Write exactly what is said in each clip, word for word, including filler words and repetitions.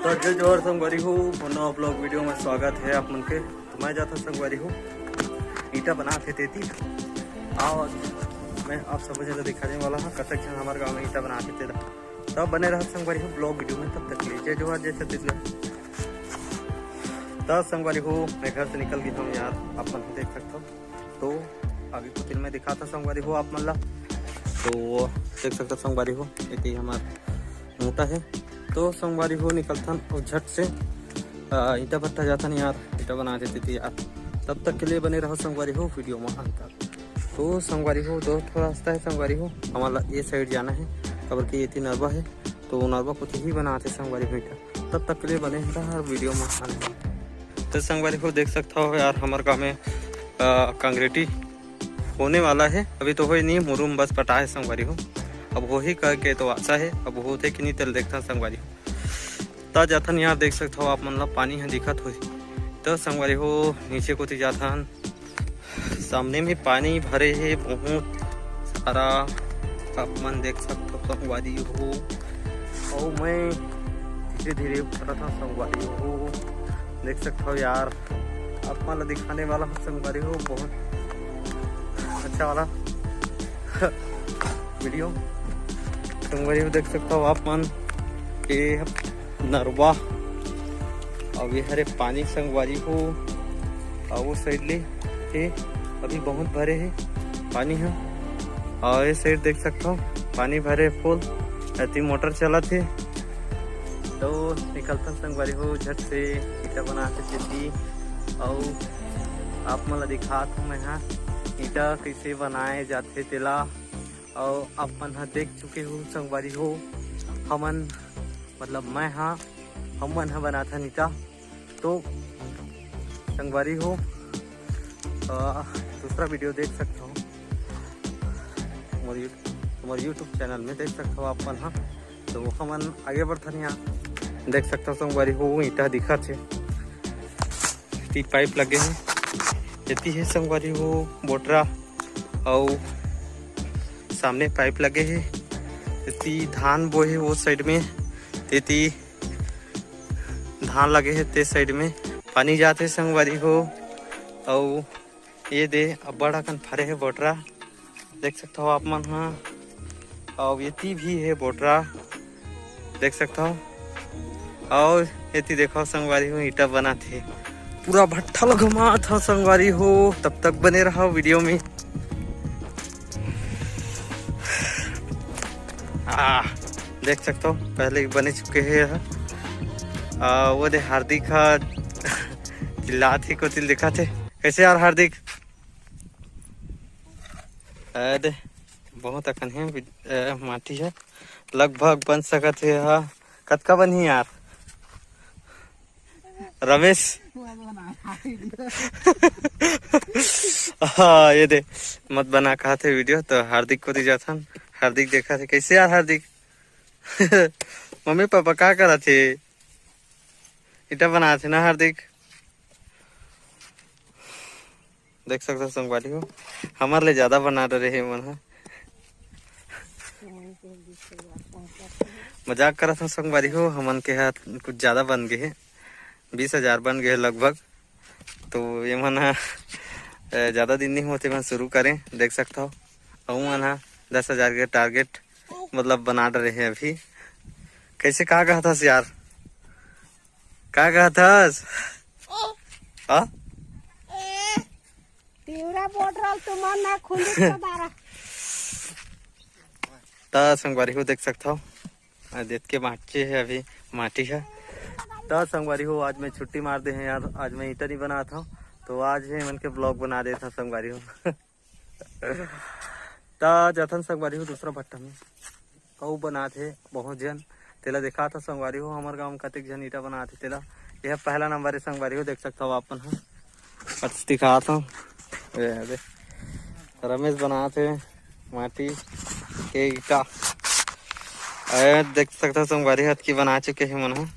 तो जय जोहार संगवारी हो, नवा vlog video में स्वागत है आप मन के। तो मैं जाता संगवारी हो, ईंटा बनात हे तेती। आओ, मैं आप सब जगह दिखाने वाला हूँ कतक झन हमारे गाँव में ईंटा बनात हे तेला। तब बने रहा संगवारी हो vlog video में, तब तक के लिए जय जोहार, जय छत्तीसगढ़। तब संगवारी हो, मैं घर से निकल गया हूँ यार, आप मन देख सकते हो। तो आगे को फिर मैं दिखाता संगवारी हो आप मन ला। तो देख सकता संगवारी हो, ये हमार मोटा है। तो संगवारी हो, निकलथन और झट से, आ, ईंटा भट्ठा जाथन यार, ईंटा बना देते थे यार। तब तक के लिए बने रहो संगवारी हो video में अंत तक। तो संगवारी हो, दो ठो रास्ता है संगवारी हो, हमारा ये side जाना है, काबर कि ये तीन नरवा है, तो नरवा कोती ही बनाते संगवारी हो ईंटा। तब तक के लिए बने रहा video में अंत तक। तो संगवारी हो, देख सकता हो यार, हमारे गाँव में, आ, कंक्रीटी होने वाला है, अभी तो होए नहीं, मुरुम बस पटा है संगवारी हो। अब होही करके तो आशा है, अब होथे कि नहीं तेल देखथन संगवारी हो। त जाथन यार, देख सकत हव आप मन ला पानी ह दिखत होही। त संगवारी हो, नीचे कोती जाथन, सामने में पानी भरे हे बहुत सारा, आप मन देख सकत हव संगवारी हो। अउ मैं धीरे धीरे उतरत हव संगवारी हो, देख सकत हव यार। आप मन ला दिखाने वाला हूँ संगवारी हो, बहुत अच्छा वाला video। संगवारी हो, देख सकत हव आप मन, ये नरवा, अउ ये हरे पानी संगवारी हो, अउ वो side ले हे, अभी बहुत भरे हे पानी ह। अउ ये side देख सकत हव, पानी भरे full, एती मोटर चलत हे। तो निकलथन संगवारी हो झट से ईंटा बनाथे तेती, अउ आप मन ला दिखात हूँ मैं हा ईंटा कइसे बनाए जाथे तेला। अउ आप मन हा देख चुके हो संगवारी हो, हमन मतलब मैं हा, हमन हा बनाथन ईंटा। तो संगवारी हो, अ, दूसरा video देख सकत हव मोर YouTube, मोर YouTube channel में देख सकत हव आप मन हा। तो हमन आगे बढ़थन यहाँ, देख सकत हव संगवारी हो, ईंटा दिखत हे, एती pipe लगे हे, एती हे संगवारी हो बोटरा, अउ सामने pipe लगे हे, एती धान बोए हे वो side में, एती धान लगे हे ते side में पानी जात हे संगवारी हो। अउ ये दे अब्बड़ अकन फरे हे बोटरा, देख सकत हव आप मन हा। अउ एती भी हे बोटरा, देख सकत हव। अउ एती देखव संगवारी हो, ईंटा बनात हे, पूरा भट्ठा ल घुमात हव संगवारी हो। तब तक बने रहव video में। आ, देख सकत हव, पहले ही बने चुके हे एहा। आ, वो दे हार्दिक हा चिल्लात हे, कोती ल दिखत हे। कैसे यार हार्दिक? अरे, बहुत अकन हे, अ, माटी हे, लगभग बन सकत हे हा। कतका बनही यार? रमेश? हाँ, ये दे, मत बना कहत हे video, तो हार्दिक कोती जाथन। हार्दिक देखत हे, कैसे यार हार्दिक? मम्मी पापा का करत हे? ईंटा बनात हे ना हार्दिक? देख सकत हव संगवारी हो, हमर ले ज्यादा बना डरे हे मन ह। मजाक करत हव संगवारी हो, हमन के हा कुछ ज्यादा बन गे हे, बीस हजार बन गे हे लगभग। तो ये मन ह, अ, ज्यादा दिन नहीं होते, मन शुरू करें, देख सकत हव। अउ मन ह दस हजार के target मतलब बना डरे हे अभी। कैसे, का कहत हस यार? का कहत हस? हाँ? तिवरा बोट रहल तुमन ना खुंदुस के दारा। त संगवारी हो देख सकत हव, आ, देत के बाँचे हे अभी माटी ह। त संगवारी हो, आज मैं छुट्टी मार दे हे यार, आज मैं ईंटा नहीं बनात हव, तो आज हे मन के vlog बना देत हव संगवारी हो। त जाथन संगवारी हो दूसरा भट्टा में, अउ बनात हे बहुत झन, तेला देखात हव संगवारी हो, हमर गाँव में कतेक झन ईंटा बनात हे तेला। यह पहला नंबर हे संगवारी हो, देख सकत हव आप मन ह। अच्छा दिखात हव, ए, दे। रमेश बनात हे माटी के ईंटा। ए, देख सकत हव संगवारी हो, अतकी बना चुके हे मन ह।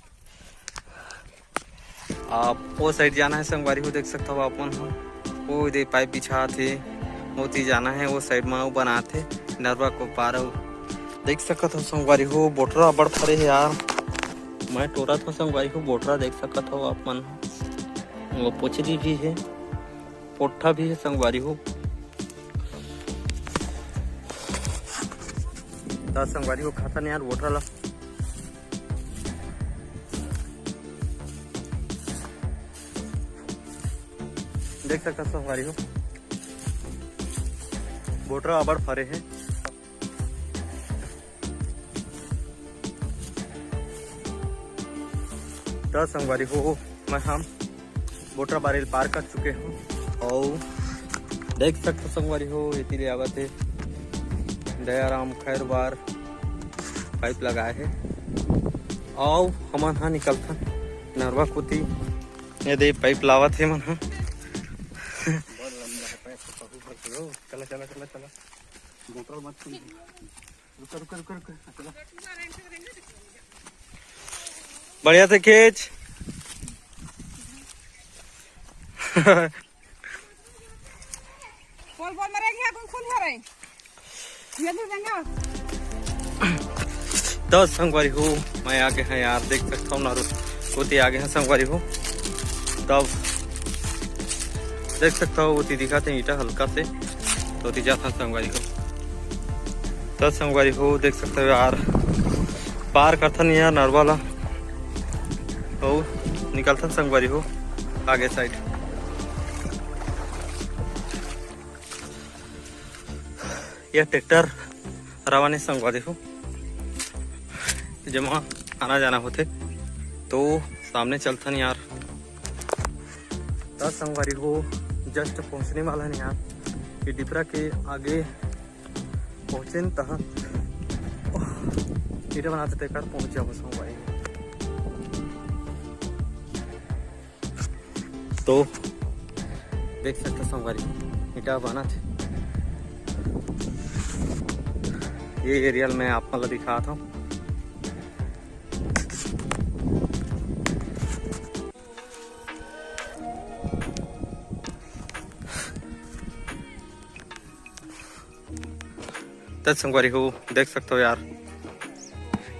आप वो side जाना हे संगवारी हो, देख सकत हव आप मन ह, वो दे pipe बिछात हे, ओती जाना हे, वो side म वो बनात हे नरवा के पार। अउ देख सकत हव संगवारी हो, बोटरा अब्बड़ फरे हे यार, मैं टोरत हंव संगवारी हो, बोटरा देख सकत हव आप मन, वो पोचरी भी हे, पोट्ठा भी हे संगवारी हो। त संगवारी हो, खाथन यार बोटरा ला। देख सकत हव संगवारी हो, बोटरा अबड़ फरे हे। त संगवारी हो, मैं हम बोटरा बारे ल पार कर चुके हंव। अउ देख सकत हव संगवारी हो, एती ले आवत हे दयाराम खैरवार, पाइप लगाए हे। अउ हमन ह निकलथन नरवा कोती। ये दे पाइप लावत हे मन ह। चला, चला, चला, चला। मोटर मत छू। रुका, रुका, रुका, रुका। चला। बढ़िया से खींच। बोल, बोल, मरे गया, कौन खून भरे? ये भी गंगा। त संगवारी हो, मैं आगे हंव यार, देख सकत हव नरवा कोती आगे हंव संगवारी हो। तब देख सकत हव, ओती दिखत हे ईंटा हल्का से, त ओती जाथन संगवारी हो। त संगवारी हो, देख सकत हव यार, पार करथन यार नरवा ला, अउ निकलथन संगवारी हो आगे साइड। ये ट्रैक्टर रवाने संगवारी हो, जेमा आना जाना होथे, तो सामने चलथन यार। त संगवारी हो, just पहुंचने वाला हन यार, ये डिपरा के आगे पहुंचेन तहां ईंटा बनाथे तेकर पहुंच जाबो संगवारी। तो देख सकत हव संगवारी, ईंटा बनाथे। ये एरिया ल मैं आप मन ल दिखात हंव। त संगवारी हो, देख सकत हव यार,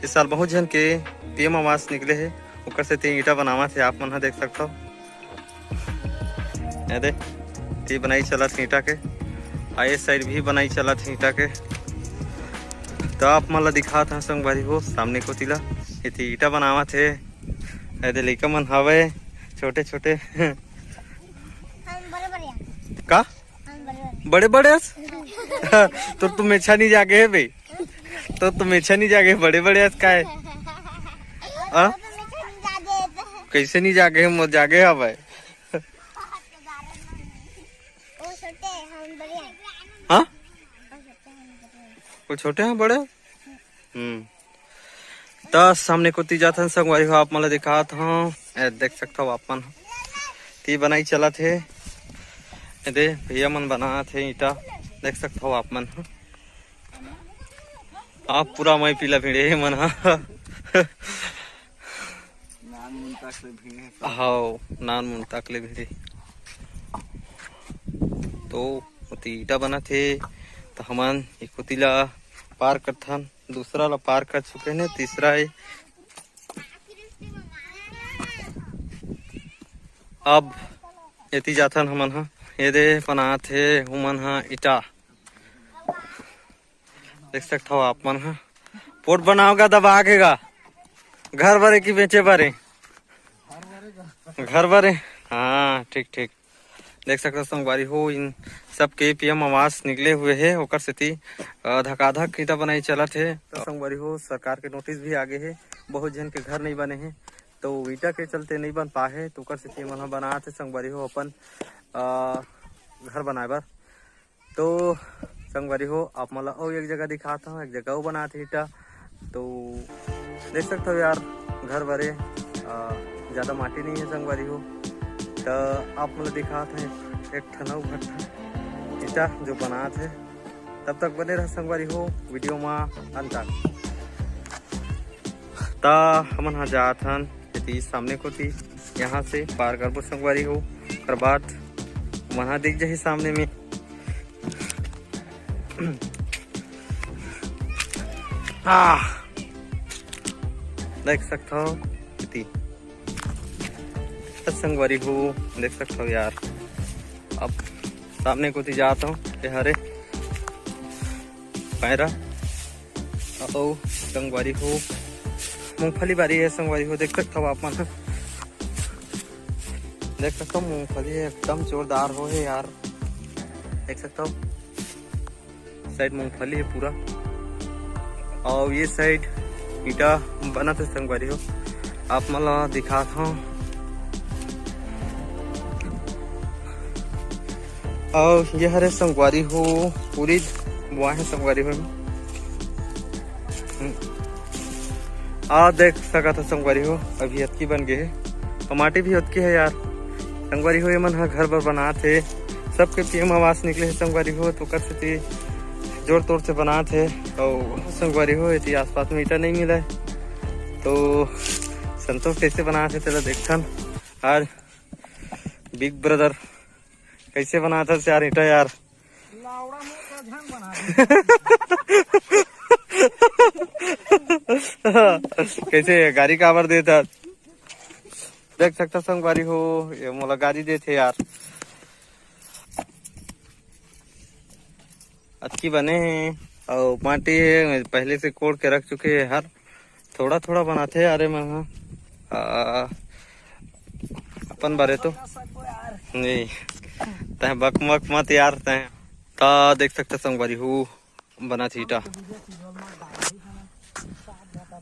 इस साल बहुत झन के पीएम आवास निकले हे, ओकर सेती ईंटा बनावत हे, आप मन ह देख सकत हव। ये दे, ये बनाई चलत हे ईंटा के, अउ ये साइड भी बनाई चलत हे ईंटा के। त आप मन ला दिखात हंव संगवारी हो, सामने कोती ला, एती ईंटा बनावत हे। ये दे, लइका मन हवय छोटे छोटे। हम बड़े बड़े हैं। का? हम बड़े बड़े। बड़े बड़े हस? तो तुम मेछा नहीं जागे हे बे, तो तुम मेछा नहीं जागे, बड़े बड़े हस काय? हाँ? कैसे नहीं जागे हे? मोर जागे हवय। वो छोटे हैं, हम बड़े हैं। हाँ? वो छोटे हैं, बड़े हैं? हम्म। त सामने कोती जाथन संगवारी हो, आप मन ला दिखात हंव। ए, देख सकत हव आप मन, ती बनाई चलत हे। ए दे, भैया मन बनात हे ईंटा, देख सकत हव आप मन। आप पूरा मई पीला भिड़े हे मन ह। नान मुन तक ले भिड़े हे। हव, नान मुन तक ले भिड़े। तो ओती ईंटा बनत हे, त हमन ए कोती ला पार करथन, दूसरा ला पार कर चुके हन, तीसरा ए। अब एती जाथन हमन ह, ए दे बनात हे उमन ह ईंटा। देख सकत हव आप मन ह, पोट बनाव गा, दबा के गा, घर बरे की बेचे बरे? घर बरे। हाँ, ठीक ठीक। देख सकत हव संगवारी हो, इन सबके पीएम आवास निकले हुए हे, ओकर सेती, अ, धकाधक ईंटा बनाई चलत हे। त संगवारी हो, सरकार के नोटिस भी आगे हे, बहुत झन के घर नइ बने हे, तो ईंटा के चलते नइ बन पाए हे, तो ओकर सेती मन ह बनात हे संगवारी हो अपन, अ, घर बनाए बर। तो संगवारी हो, आप मन ला अउ एक जगह दिखात हंव, एक जगह अउ बनात हे ईंटा। तो देख सकत हव यार, घर बरे, अ, ज्यादा माटी नइ हे संगवारी हो। त आप मन ला दिखात हंव एक ठन अउ भट्ठा ईंटा जो बनात हे। तब तक बने रह संगवारी हो वीडियो मा अंत तक। त हमन ह जात हन एती सामने कोती, यहाँ से पार करबो संगवारी हो, ओकर बाद वहाँ दिख जाही सामने में। आह, देख सकत हव, ती। संगवारी हो, देख सकथव यार, अब सामने कोती जात हूँ, ये हरे पैरा। अउ संगवारी हो, मूंगफली बारी है संगवारी हो, देख सकथव आप मन। देख सकथव मूंगफली एकदम जोरदार हो है यार, देख सकथव। साइड मूंगफली है पूरा, और ये साइड ईटा बनत है संगवारी हो। आप मन ला दिखात हूँ। और ये हरे संगवारी हो, पूरी बुआ है संगवारी हो। हम्म। आ देख सकत हो संगवारी हो, अभी अतकी बन गए है, और माटी भी अतकी है यार। संगवारी हो, ये मन ह घर बर बनात है, सबके पीएम आवास निकले है संगवारी हो, तो कर सेती जोर तोर से बनात है। और संगवारी हो, यदि आसपास में ईटा नहीं मिला है, तो संतोष कैसे बनात है, तेला देखथन। आज बिग ब्रदर कैसे बनात है यार ईटा यार। लावड़ा मोर का झन बना दे। कैसे गारी काबर देत हस? देख सकथव संगवारी हो, ये मोला गारी देत हे यार। अतकी बने हे, अउ माटी हे, पहले से कोड़ के रख चुके हे हर। थोड़ा थोड़ा बनाथे यार, ये मन ह, आ, अपन बारे तो नहीं। तैं बकमक मत यार, तैं। ता देख सकथव संगवारी हो, बनत हे ईटा।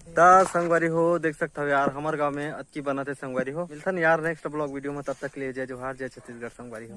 ता संगवारी हो, देख सकथव यार, हमर गांव में अतकी बनत हे संगवारी हो। मिलथन यार नेक्स्ट ब्लॉग वीडियो में, तब तक के लिए जय जोहार, जय छत्तीसगढ़ संगवारी हो।